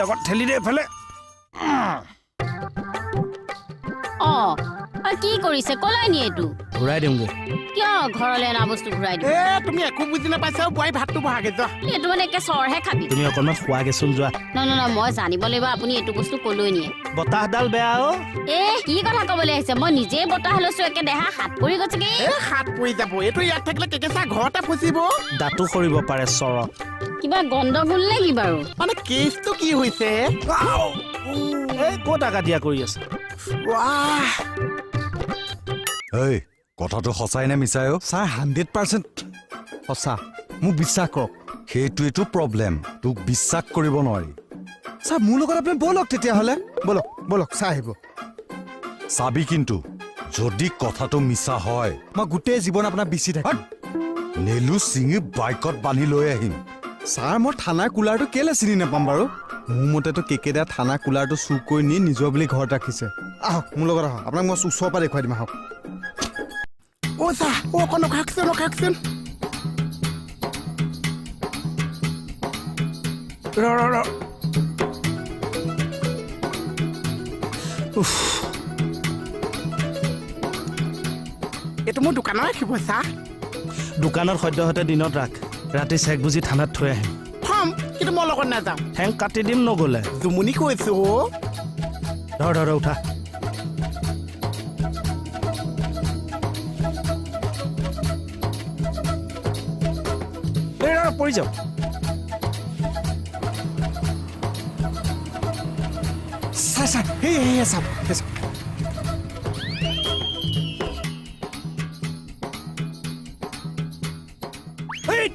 অকণ ঠেলি দে এইফালে। অ অ, কি কৰিছে? কলৈ নিয়ে এইটো? ঘূৰাই দিওঁগে। কিয় ঘৰলৈ অনা বস্তু ঘূৰাই দিওঁ? এ তুমি একো বুজি নাপাইছা, বোৱাৰী, ভাতটো বহাগে যোৱা। এইটো মানে একে চৰহে খাবি। তুমি অকণমান খোৱাগেচোন, যোৱা। নহয় নহয়, মই জানিব লাগিব আপুনি এইটো বস্তু কলৈ নিয়ে। বতাহডাল বেয়া অ। এ কি কথা কবলৈ আহিছে, মই নিজেই বতাহ লৈছো, একে দেহা হাত পৰি গৈছেগে। এ হাত পৰি যাব, এইটো ইয়াত থাকিলে কেকেচা ঘৰতে ফচিব। দাঁতো সৰিব পাৰে চৰত। কিবা গণ্ডগোল নে কি বাৰু? মানে কেছটো কি হৈছে? এই ক'ত আগা দিয়া কৰি আছে? ৱাহ। ঐ, কথাটো সঁচাই নে মিছাই অ? ছাৰ, 100% সঁচা, মোক বিশ্বাস কৰক। সেইটোৱেতো প্ৰব্লেম, তোক বিশ্বাস কৰিব নোৱাৰি। ছাৰ, মোৰ লগত আপুনি ব'লক তেতিয়াহ'লে, ব'লক ব'লক, চাই আহিব। চাবি কিন্তু, যদি কথাটো মিছা হয় মই গোটেই জীৱন আপোনাক বিচি থাকিম। নেলু ছিঙি বাইকত বান্ধি লৈ আহিম। ছাৰ, মই থানাৰ কুলাৰটো কেলে চিনি নাপাম বাৰু? মোৰ মতেতো কেকেদা থানা কুলাৰটো চুৰ কৰি নি নিজৰ বুলি ঘৰত ৰাখিছে। আহক, মোৰ লগত আহক, আপোনাক মই ওচৰৰ পৰা দেখুৱাই দিম, আহক। অ ছাৰ, অ অকণ ৰখাকচোন, ৰখাকচোন। ৰ ৰ ৰ, উফ। এইটো মোৰ দোকানত ৰাখিব ছাৰ। দোকানত সদ্যহতে দিনত ৰাখ, ৰাতি চেক বুজি থানাত থৈ আহিম। থম, কিন্তু মই লগত নাযাওঁ। ঠেং কাটি দিম নগ'লে। জুমুনি কৈছো। ধৰ ধৰ, উঠা। এই ৰ, পৰি যাওঁ। ছাৰ ছাৰ, সেই সেই চাওক, সেই চাওক। এই!